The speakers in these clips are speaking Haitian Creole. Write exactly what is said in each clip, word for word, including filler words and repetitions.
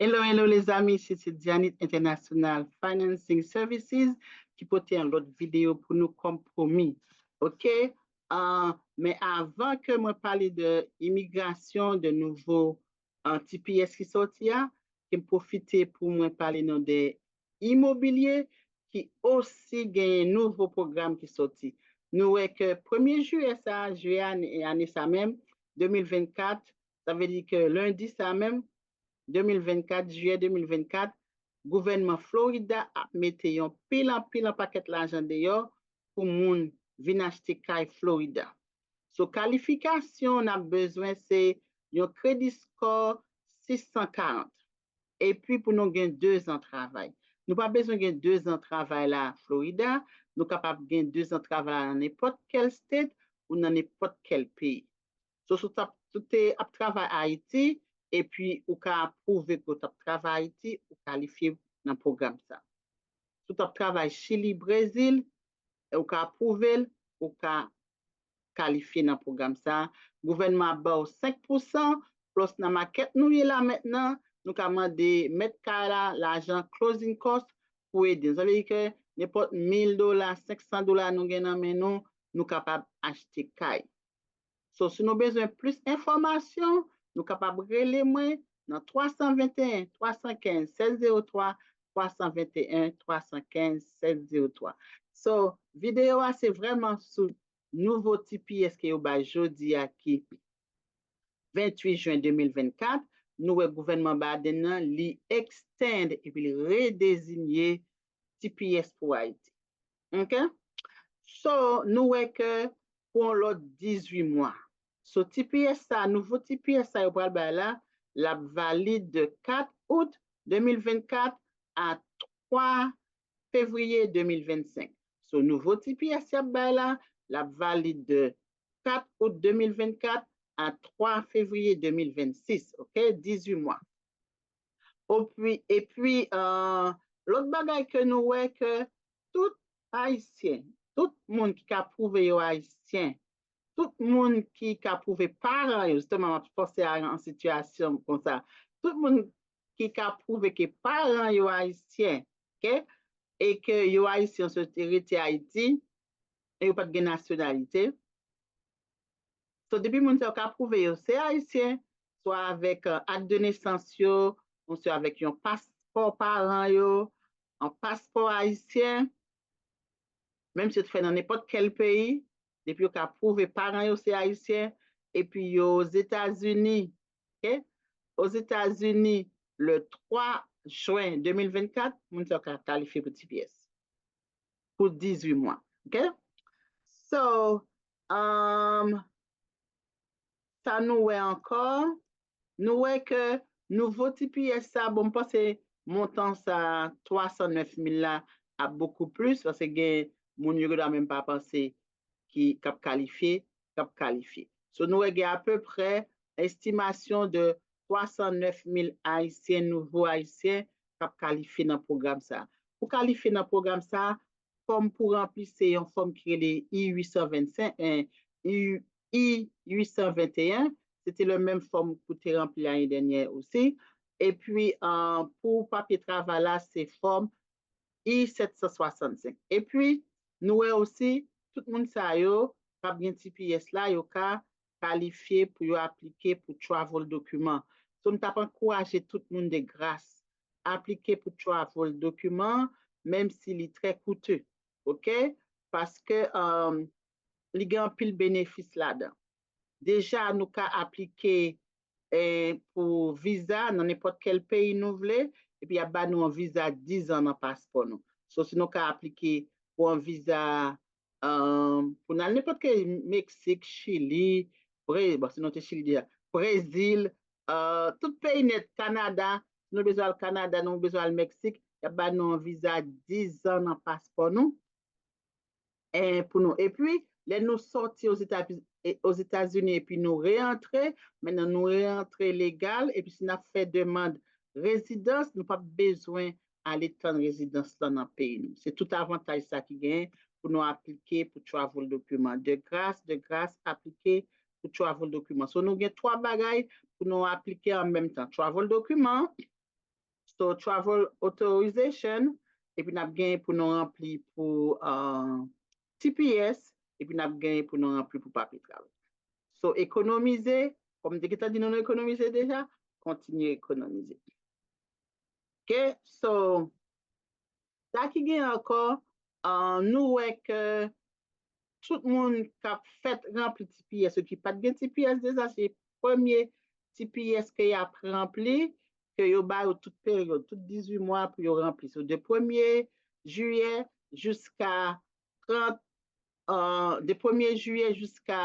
Hello, hello, lezanmi, isi se Dianit International Financing Services ki pote yon lòt videyo pou nou kòm pwomi. Ok? Uh, men avan ke mwen pale de imigrasyon, de nouvo uh, T P S ki sòti a, ke m pwofite pou mwen pale nou de imobilye ki osi genyen nouvo pwogram ki sòti. Nou wè ke premye jiyè sa, jiyè ane, ane sa menm, de mil vennkat, sa vle di ke lendi sa menm, de mil vennkat, jiyè de mil vennkat, gouvènman Florida ap mete yon pil anpil an pakèt lajan deyò pou moun vin achte kay Florida. So, kalifikasyon n ap bezwen se yon kredi skò sis san karant. Epi pou nou gen de zan travay. Nou pa bezwen gen de zan travay la Florida, nou kapab gen de zan travay la nan nenpòt kèl state ou nan nenpòt kèl peyi. So, si w t ap, si w te ap travay Ayiti, epi ou ka pwouve ke w t ap travay Ayiti, ou kalifye nan pwogram sa. Si w t ap travay Chili, Brezil, e ou ka pwouve l, ou ka kalifye nan pwogram sa. Gouvènman ap ba w senk pousan, plus nan makèt nou ye la mentnan, nou ka mande mèt kay la lajan closing cost pou ede n. Sa vle di ke nenpòt mil dola, senk san dola nou gen nan men nou, nou kapab achte kay. So, si nou bezwen plis enfòmasyon, nou kapab rele mwen nan twa san venteyen, twa san kenz, sèt zewo twa, twa san venteyen, twa san kenz, sèt zewo twa. So, videyo a se vrèman sou nouvo T P S ke yo bay jodi a ki venntuit jen de mil vennkat. Nou wè gouvènman Biden nan, li extend epi li redezinye T P S pou Ayiti. Ok? So, nou wè ke pou yon lòt dizuit mwa. So, T P S sa, nouvo T P S sa yo pral bay la, l ap valid de kat out de mil vennkat a twa fevriye de mil vennsenk. So, nouvo T P S y ap bay la, l ap valid de kat out de mil vennkat a twa fevriye de mil vennsis, ok? Dizuit mwa. Epi, epi, euh, lòt bagay ke nou wè ke tout Ayisyen, tout moun ki ka pwouve yo Ayisyen, tout moun ki ka pwouve paran yo, jisteman, m ap panse a an sitiyasyon konsa, tout moun ki ka pwouve ke paran yo Ayisyen, ok? E ke yo Ayisyen, yo te rete Ayiti, e yo pa t gen nasyonalite. So, depi moun sa yo ka pwouve yo se Ayisyen, swa avèk, euh, ak de nesans yo, ou swa avèk yon paspò paran yo, yon paspò ayisyen, menm si yo te fè nan nenpòt kèl peyi, depi yo ka pwouve paran yo se Ayisyen, epi yo Ozetazini, ok? Ozetazini, le twa jen de mil vennkat, moun sa yo ka kalifye pou T P S. Pou dizuit mwa, ok? So, um, sa nou wè ankò, nou wè ke nouvo T P S sa, bon, m panse montan sa, twa san nèf mil la, ap bokou plis, paske gen moun yo dwa menm pa panse ki k ap kalifye, k ap kalifye. So, nou wè gen apeprè estimasyon de twa san nèf mil Ayisyen, nouvo Ayisyen, k ap kalifye nan pwogram sa. Pou kalifye nan pwogram sa, fòm pou ranpli se yon fòm ki rele I uit san vennsenk, eh, I, I uit san venteyen, se te le menm fòm pou te ranpli ane dènyè osi. Epi, euh, pou papye travay la, se fòm I sèt san swasannsenk. Epi, nou wè osi, tout moun sa yo k ap gen T P S la, yo ka kalifye pou yo aplike pou travel document. So, m t ap ankouraje tout moun de gras, aplike pou travel document, menm si li trè koute, ok? Paske, um, li gen anpil benefis ladan. Deja, nou ka aplike, eh, pou viza nan nenpòt kèl peyi nou vle, epi y ap ba nou yon viza dizan nan paspò nou. So, si nou ka aplike pou yon viza, um, pou n al nenpòt ke Meksik, Chili, Bre-, bon, si nou te Chili deja, Brezil, euh, tout peyi nèt, Kanada, si nou bezwen al Kanada, nou bezwen al Meksik, y ap ba nou yon viza dizan nan paspò nou. E pou nou. Epi, lè nou sòti Ozeta-, e, Ozetazini epi nou reyantre, mentnan nou reyantre legal, epi si n ap fè demann rezidans, nou p ap bezwen ale tann rezidans lan nan peyi nou. Se tout avantaj sa ki genyen pou nou aplike pou travel document. De gras, de gras, aplike pou travel document. So, nou gen twa bagay pou nou aplike an menm tan. Travel document, So, travel authorization, epi n ap genyen pou nou ranpli pou uh, T P S, epi n ap genyen pou nou ranpli pou papye travay. So, ekonomize, kòm m te gentan di nou, nou ekonomize deja, kontinye ekonomize. Ok, so, sa ki gen ankò, uh, nou wè ke tout moun k ap fèt ranpli T P S yo ki pa t gen T P S deja, se premye T P S ke y ap ranpli, ke yo ba yo tout peryòd, tout dizuit mwa pou yo ranpli. So, de premye jiyè jiska trant, uh, de premye jiyè jiska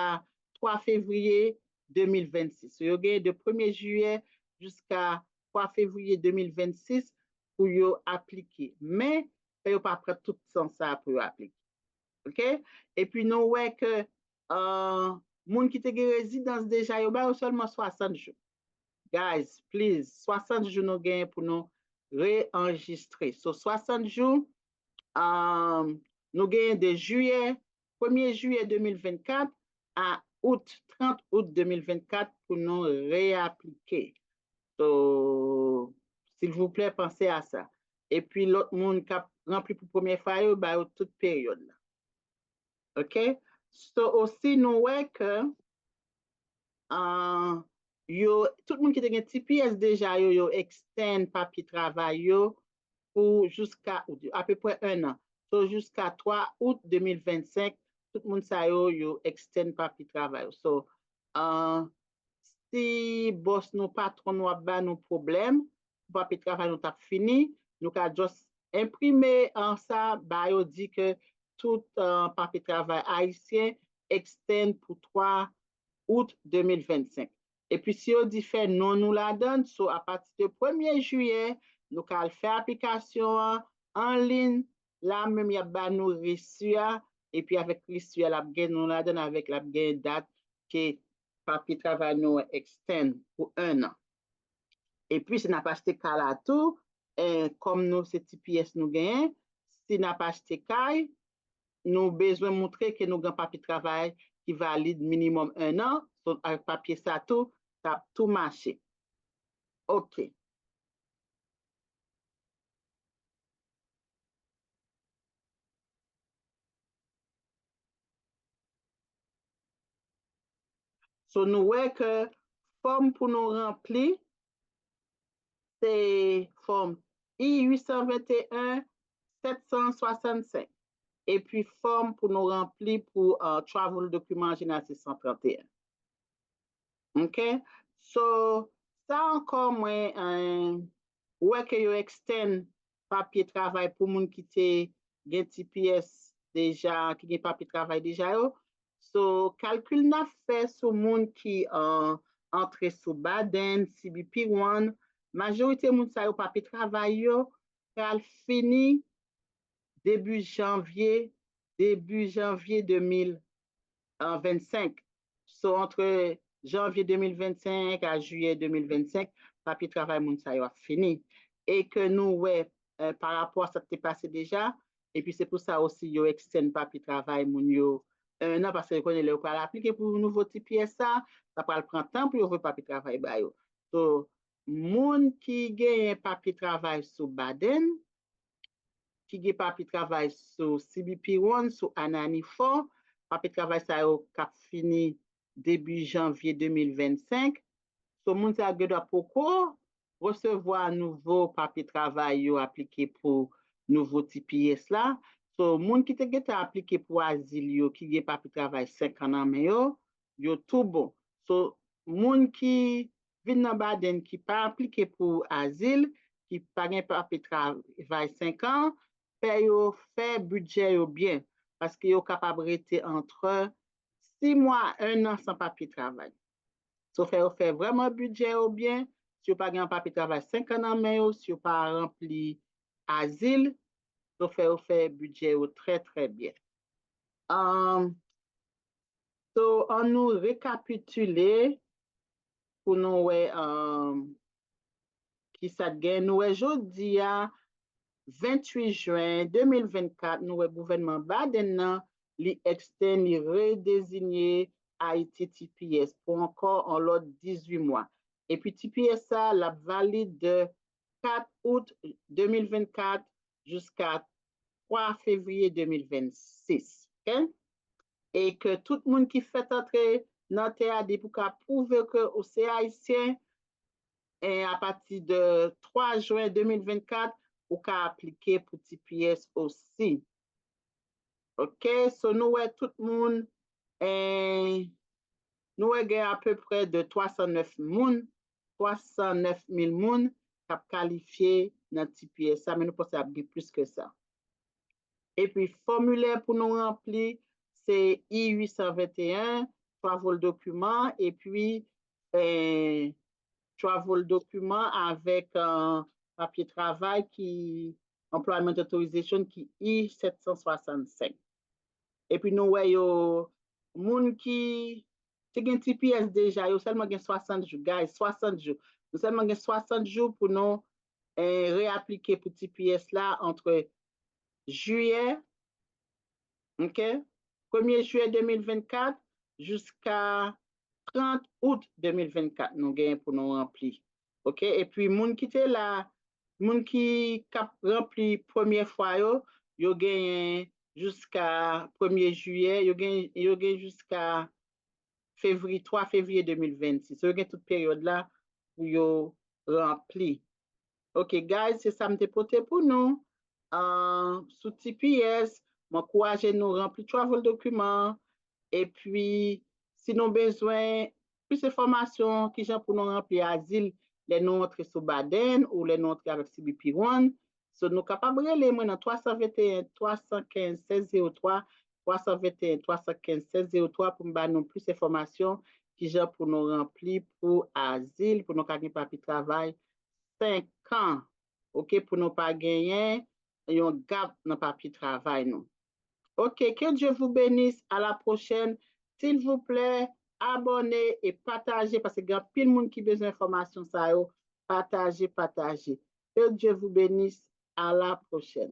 twa fevriye de mil vennsis. So, yo gen de premye jiyè jiska twa fevriye de mil vennsis pou yo aplike. Men, fè yo pa pran tout tan sa pou yo aplike. Ok? Epi nou wè ke uh, moun ki te gen rezidans deja, yo ba yo sèlman swasant jou. Guys, please, swasant jou nou genyen pou nou reanjistre. So, swasant jou, um, nou genyen de jiyè, premye jiyè de mil vennkat a out, trant out de mil vennkat pou nou reaplike. So, silvouplè, panse a sa. Epi lòt moun k ap ranpli pou premye fwa yo, ba yo tout peryòd la. Ok? So, osi, nou wè ke uh, yo, tout moun ki te gen T P S deja yo, yo extend papye travay yo pou jiska out, apeprè en an. So, jiska twa out de mil vennsenk, tout moun sa yo, yo extend papye travay yo. So, uh, si bòs nou, patwon nou ap ba nou pwoblèm, pou papye travay nou t ap fini, nou ka just enprime an sa, ba yo di ke tout uh, papye travay ayisyen extend pou twa out de mil vennsenk. Epi si yo di fè non nou ladan, so apati de premye jiyè, nou ka al fè aplikasyon an anliy, la menm y ap ba nou resi a, epi avèk resi a, l ap gen non ladan avèk l ap gen dat ke papye travay nou an extend pou en an. Epi si n ap achte kay la tou, eh, kòm nou se T P S nou genyen, si n ap achte kay, nou bezwen moutre ke nou gen papye travay ki valid minimòm en an. So, avèk papye sa tou, sa ap tou mache. Ok. So, nou wè ke fòm pou nou ranpli, se fòm I uit san venteyen sèt san swasannsenk. Epi fòm pou nou ranpli pou uh, travel document an jeneral se san tranteyen. Ok? So, sa ankò mwen uh, wè ke yo extend papye travay pou moun ki te gen T P S deja, ki gen papye travay deja yo. So, kalkil n ap fè sou moun ki uh, antre sou Baden, C B P One, majorite moun sa yo papye travay yo pral fini debi janvye, debi janvye de mil vennsenk. So, antre janvye de mil vennsenk a jiyè de mil vennsenk, papye travay moun sa yo ap fini. E ke nou wè eh, pa rapò a sa k te pase deja, epi se pou sa osi yo extend papye travay moun yo en an, paske yo konnen lè yo pral aplike pou nouvo T P S sa, sa pral pran tan pou yo voye papye travay ba yo. So, moun ki genyen papye travay sou Baden, ki gen papye travay sou C B P One, sou Anani Four, papye travay sa yo k ap fini debi janvye de mil vennsenk. So, moun sa yo gendwa poko resevwa nouvo papye travay yo aplike pou nouvo T P S la. So, moun ki te gentan aplike pou azil yo, ki gen papye travay senk an nan men yo, yo tou bon. So, moun ki vin nan Baden ki pa aplike pou azil, ki pa gen papye travay senk an, fè yo fè bidjè yo byen, paske yo kapab rete antre sis mwa, en an san papye travay. So, fè yo fè vrèman bidjè yo byen, si yo pa gen papye travay senk an nan men yo, si yo pa ranpli azil, so, fè yo fè bidjè yo trè, trè byen. Um, so, an nou rekapitile pou nou wè um, ki sa k gen. Nou wè jodi a, venntuit jen de mil vennkat, nou wè gouvènman Biden nan, li extend, li redezinye Ayiti T P S pou ankò yon lòt dizuit mwa. Epi T P S sa, l ap valid de kat out de mil vennkat jiska twa fevriye de mil vennsis. Ok? E ke tout moun ki fèt antre nan tè a, depi w ka pwouve ke ou se ayisyen, e apati de twa jen de mil vennkat, ou ka aplike pou T P S osi. Ok, so nou wè tout moun, eh, nou wè gen apeprè de twa san nèf moun, twa san nèf mil moun k ap kalifye nan T P S sa, men nou panse ap gen plis ke sa. Epi fòmilè pou nou ranpli, se I uit san venteyen, travel document, epi, eh, travel document avèk, eh, papye travay ki employment authorization ki I sèt san swasannsenk. Epi nou wè yo, moun ki te gen T P S deja, yo sèlman gen swasant jou, guys, swasant jou. Nou sèlman gen swasant jou pou nou, eh, reaplike pou T P S la antre jiyè, ok, premye jiyè de mil vennkat jiska trant out de mil vennkat nou genyen pou nou ranpli. Ok, epi moun ki te la, moun ki k ap ranpli premye fwa yo, yo genyen jiska premye jiyè, yo gen, yo gen jiska fevriye, twa fevriye de mil vennsis. So, yo gen tout peryòd la pou yo ranpli. Ok, guys, se sa m te pote pou nou, ah, sou T P S. M ankouraje nou ranpli travel document. Epi, si nou bezwen plis enfòmasyon, kijan pou nou ranpli azil lè nou antre sou Baden ou lè nou antre avèk C B P One, so, nou kapab rele mwen nan twa san venteyen, twa san kenz, sèz zewo twa, twa san venteyen, twa san kenz, sèz zewo twa pou m ba nou plis enfòmasyon kijan pou nou ranpli pou azil, pou nou ka gen papye travay senk an, ok, pou nou pa genyen yon gap nan papye travay nou. Ok, que Dieu vous bénisse, à la prochaine. Silvouplè, abòne e pataje, paske gen anpil moun ki bezwen enfòmasyon sa yo. Pataje, pataje. Que Dieu vous bénisse, à la prochaine.